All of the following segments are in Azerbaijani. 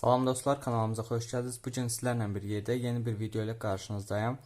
Salam dostlar, kanalımıza xoş gəldiniz. Bu gün sizlərlə bir yerdə yeni bir video ilə qarşınızdayım.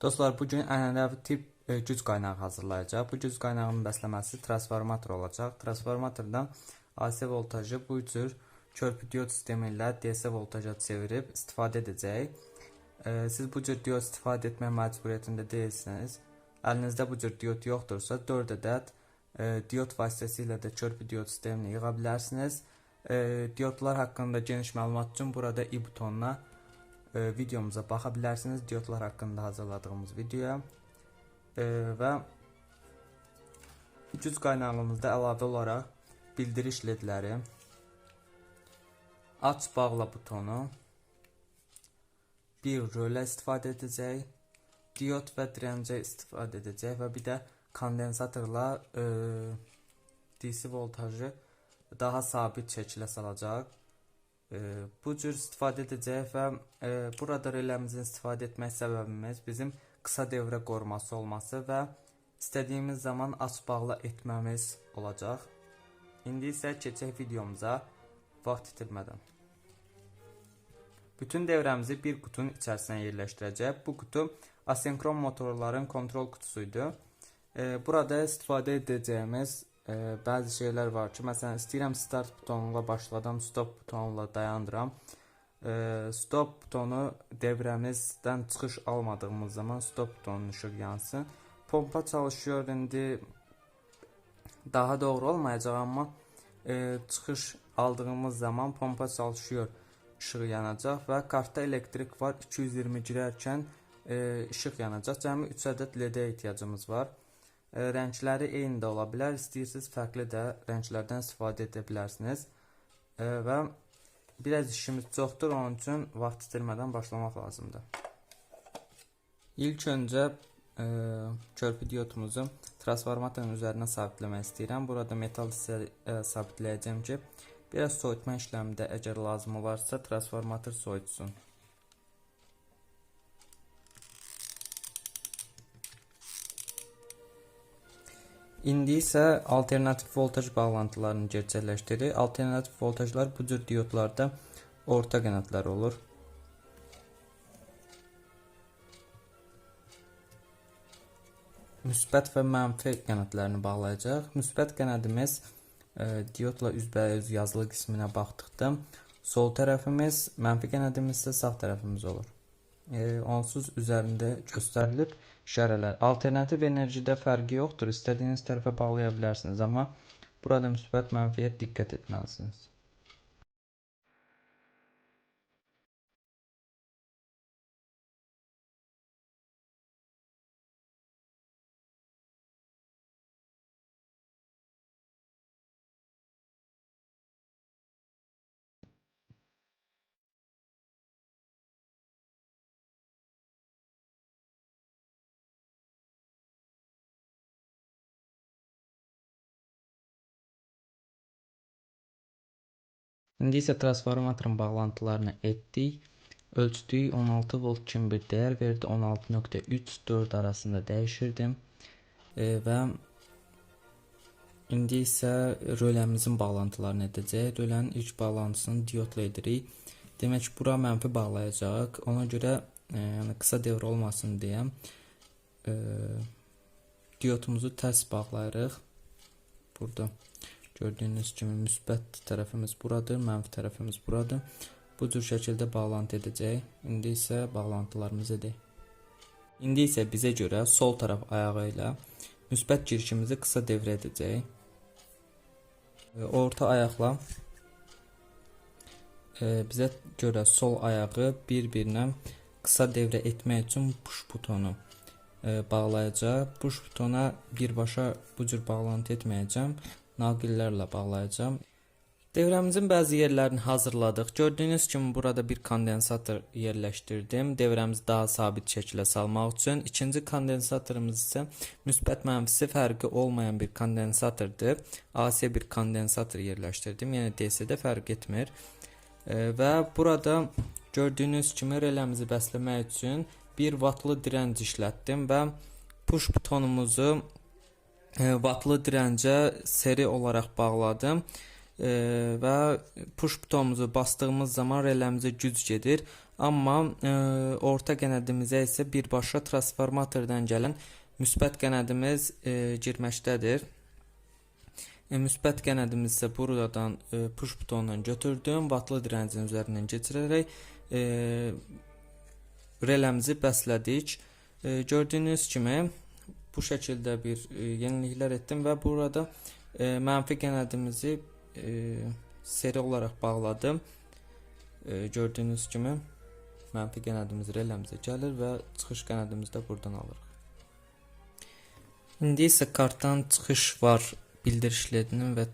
Dostlar, bu gün ənənəvi tip güc qaynağı hazırlayacaq. Bu güc qaynağının bəsləməsi transformator olacaq. Transformatordan AC voltajı bu cür körpü diod sistemi ilə DC voltaja çevirib istifadə edəcəyik. Siz bu cür diod istifadə etmək məcburiyyətində deyilsiniz. Əlinizdə bu cür diod yoxdursa, 4 ədəd diod vasitəsilə də körpü diod sistemini yığa bilərsiniz. Diodlar haqqında geniş məlumat üçün burada i butonuna videomuza baxa bilərsiniz. Diodlar haqqında hazırladığımız videoya. Və güc qaynağımızda əlavə olaraq bildiriş ledləri, aç bağla butonu, bir rölə istifadə edəcək, diod və dirəncə istifadə edəcək və bir də kondensatorla DC voltajı daha sabit şəkildə salacaq. Bu cür istifadə edəcək və burada reləmizin istifadə etmək səbəbimiz bizim qısa dövrə qoruması olması və istədiyimiz zaman aç bağla etməmiz olacaq. İndi isə keçək videomuza vaxt itirmədən. Bütün devrəmizi bir qutunun içərisinə yerləşdirəcək. Bu qutu asinkron motorların kontrol qutusuydu. Burada istifadə edəcəyimiz bəzi şeylər var ki, məsələn, istəyirəm start butonuyla başladam, stop butonuyla dayandıram. Stop butonu devrəmizdən çıxış almadığımız zaman stop butonunun işığı yansın. Pompa çalışıyor indi daha doğru olmayacaq, amma çıxış aldığımız zaman pompa çalışıyor işığı yanacaq və kartda elektrik var 220 girərkən işıq yanacaq. Cəmi 3 ədəd LED-ə ehtiyacımız var. Rəngləri eyni də ola bilər. İstəyirsiniz fərqli də rənglərdən istifadə edə bilərsiniz. Və biraz işimiz çoxdur, onun üçün vaxt itirmədən başlamaq lazımdır. İlk öncə körpü diodumuzu transformatorun üzərinə sabitləmək istəyirəm. Burada metal hissə sabitləyəcəm ki, biraz soyutma işləmində əgər lazım olarsa transformator soyutsun. İndi isə alternativ voltaj bağlantılarını gerçəkləşdiririk. Alternativ voltajlar bu cür diodlarda orta qənədlər olur. Müsbət və mənfi qənədlərini bağlayacaq. Müsbət qənədimiz diodla üzbəüz yazılı qisminə baxdıqda sol tərəfimiz, mənfi qənədimiz isə sağ tərəfimiz olur. Onsuz üzərində göstərilib işarələr. Alternativ enerjidə fərqi yoxdur. İstədiyiniz tərəfə bağlaya bilərsiniz, amma burada müsbət mənfiyə diqqət etməlisiniz. İndi isə transformatorun bağlantılarını etdik. Ölçdük, 16 volt kimi bir dəyər verdi. 16.3-4 arasında dəyişirdim. Və indi isə röləmizin bağlantılarını edəcəyik. Rölənin ilk bağlantısını diodla edirik. Demək, bura mənfi bağlayacaq. Ona görə yəni qısa dövrə olmasın deyə diodumuzu tərs bağlayırıq. Burada gördüyünüz kimi müsbət tərəfimiz buradır, mənfi tərəfimiz buradır. Bu cür şəkildə bağlantı edəcəyik. İndi isə bağlantılarımızı edək. İndi isə bizə görə sol tərəf ayağı ilə müsbət girişimizi qısa devrə edəcəyik. Orta ayaqla bizə görə sol ayağı bir-birinə qısa devrə etmək üçün push butonu bağlayacaq. Push butona birbaşa bu cür bağlantı etməyəcəm. Naqillərlə bağlayacağam. Devrəmizin bəzi yerlərini hazırladıq. Gördüyünüz kimi burada bir kondensator yerləşdirdim. Devrəmizi daha sabit şəkildə salmaq üçün. İkinci kondensatorumuz isə müsbət mənfisi fərqi olmayan bir kondensatordur. AC bir kondensator yerləşdirdim. Yəni DC-də fərq etmir. Və burada gördüyünüz kimi reləmizi bəsləmək üçün 1 wattlı dirənc işlətdim və push butonumuzu wattlı dirəncə seri olaraq bağladım. Və push butonumuzu bastığımız zaman reləmizə güc gedir. Amma orta qənədimizə isə birbaşa transformatordan gələn müsbət qənədimiz girməkdədir. Müsbət qənədimiz isə buradan push butonundan götürdüm, vatlı direncin üzərindən keçirərək reləmizi bəslədik. Gördüyünüz kimi bu şəkildə bir yeniliklər etdim və burada mənfi qənədimizi seri olaraq bağladım. Gördüyünüz kimi mənfi qənədimiz reləmizə gəlir və çıxış qənədimizi də buradan alırıq. İndi isə kartdan çıxış var bildiriş ledinin və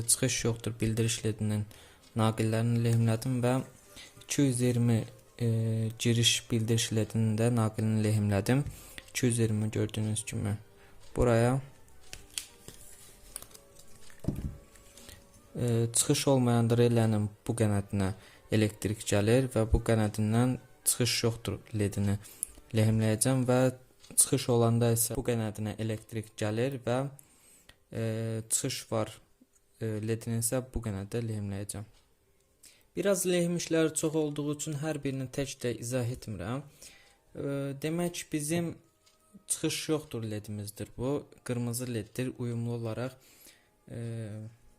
çıxış yoxdur bildiriş ledinin naqillərini lehimlədim və 220 giriş bildiriş ledinin də naqilini lehimlədim. 220 gördüyünüz kimi buraya. Çıxış olmayanda relenin bu qənədinə elektrik gəlir və bu qənədindən çıxış yoxdur ledini lehimləyəcəm və çıxış olanda isə bu qənədinə elektrik gəlir və çıxış var ledini isə bu qənədə lehimləyəcəm. Biraz lehim işləri çox olduğu üçün hər birini tək-tək izah etmirəm. Demək bizim çıxış yoxdur ledimizdir bu. Qırmızı leddir. Uyumlu olaraq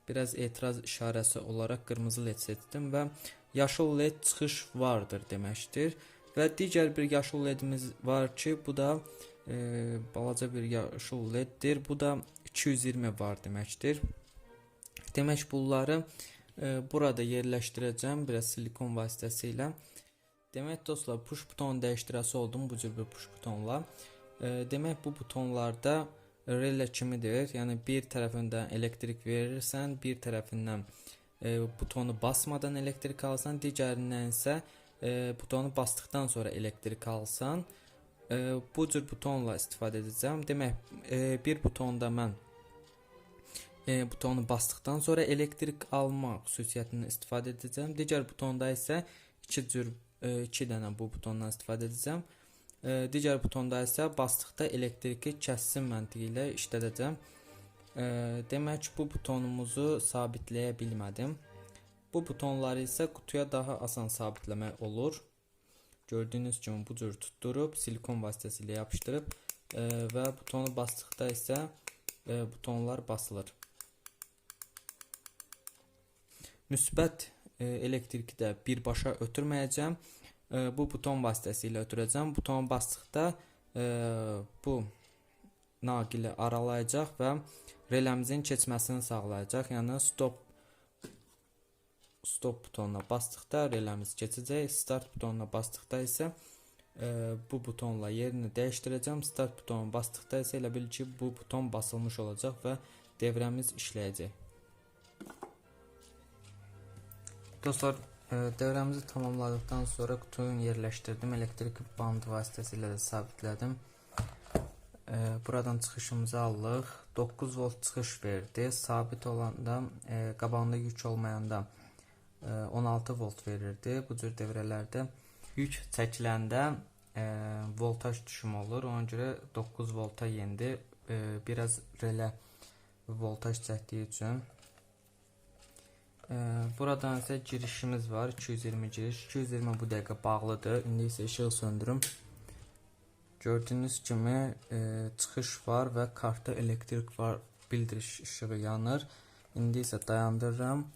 biraz etiraz işarəsi olaraq qırmızı led seçdim və yaşıl led çıxış vardır deməkdir. Və digər bir yaşıl ledimiz var ki, bu da balaca bir yaşıl leddir. Bu da 220 var deməkdir. Demək bunları burada yerləşdirəcəm biraz silikon vasitəsilə. Demək dostlar, push butonu dəyişdirəsi oldum bu cür bir push butonla. Demək bu butonlarda rele kimidir. Yəni bir tərəfindən elektrik verirsən, bir tərəfindən butonu basmadan elektrik alsan, digərindən isə butonu basdıqdan sonra elektrik alsan. Bu cür butonla istifadə edəcəm. Demək bir butonda mən butonu basdıqdan sonra elektrik alma xüsusiyyətindən istifadə edəcəm. Digər butonda isə iki dənə bu butondan istifadə edəcəm. Digər butonda isə basdıqda elektriki kəssin məntiqi ilə işlədəcəm. Demək bu butonumuzu sabitləyə bilmədim. Bu butonları isə qutuya daha asan sabitləmək olur. Gördüyünüz kimi bu cür tutdurub silikon vasitəsilə yapışdırıb və butonu basdıqda isə butonlar basılır. Müsbət elektriki də birbaşa ötürməyəcəm. Bu buton vasitəsilə ötürəcəm. Butonu basdıqda bu naqili aralayacaq və reləmizin keçməsini sağlayacaq. Yəni stop butonuna basdıqda reləmiz keçəcək. Start butonuna basdıqda isə bu butonla yerini dəyişdirəcəm. Start butonuna basdıqda isə elə bil ki, bu buton basılmış olacaq və devrəmiz işləyəcək. Dostlar, devrəmizi tamamladıqdan sonra qutunu yerləşdirdim. Elektrik bandı vasitəsilə də sabitlədim. Buradan çıxışımızı aldıq. 9 volt çıxış verdi. Sabit olanda, qabağında yük olmayanda 16 volt verirdi. Bu cür devrələrdə yük çəkiləndə voltaj düşümü olur. Ona görə 9 volta yendi. Biraz relə voltaj çəkdiyi üçün. Buradan isə girişimiz var. 220 giriş. 220 bu dəqiqə bağlıdır. İndi isə işığı söndürüm. Gördüyünüz kimi çıxış var və kartda elektrik var bildiriş işığı yanır. İndi isə dayandırıram.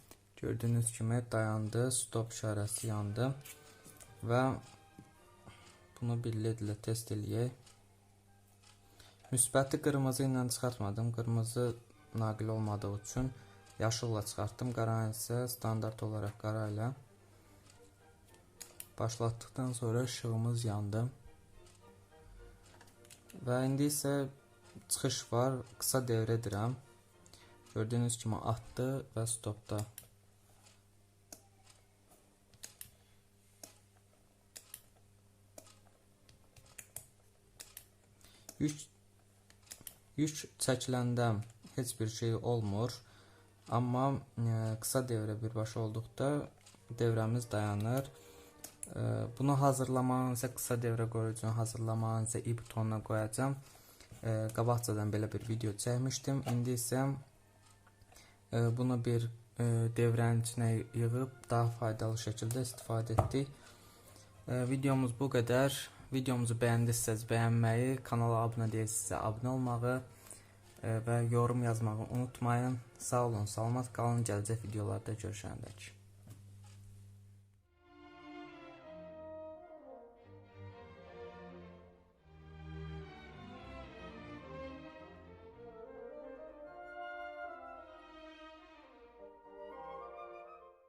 Gördüyünüz kimi dayandı. Stop işarəsi yandı. Və bunu bir led ilə test eləyək. Müsbəti qırmızı ilə çıxartmadım. Qırmızı naqil olmadığı üçün yaşılla çıxartdım. Qara isə standart olaraq qara ilə. Başlatdıqdan sonra işığımız yandı. Və indi isə çıxış var. Qısa devrə edirəm. Gördüyünüz kimi atdı və stopda. Yük çəkiləndə heç bir şey olmur. Amma qısa devrə birbaşa olduqda devrəmiz dayanır. Bunu hazırlamağın isə qısa devrə qoruyucunu hazırlamağın isə i butonuna qoyacağam. Qabaqcadan belə bir video çəkmişdim. İndi isə bunu bir devrənin içinə yığıb daha faydalı şəkildə istifadə etdik. Videomuz bu qədər. Videomuzu bəyəndinizsə bəyənməyi, kanala abunə deyilsinizsə abunə olmağı və yorum yazmağı unutmayın. Sağ olun, salamat qalın. Gələcək videolarda görüşənədək.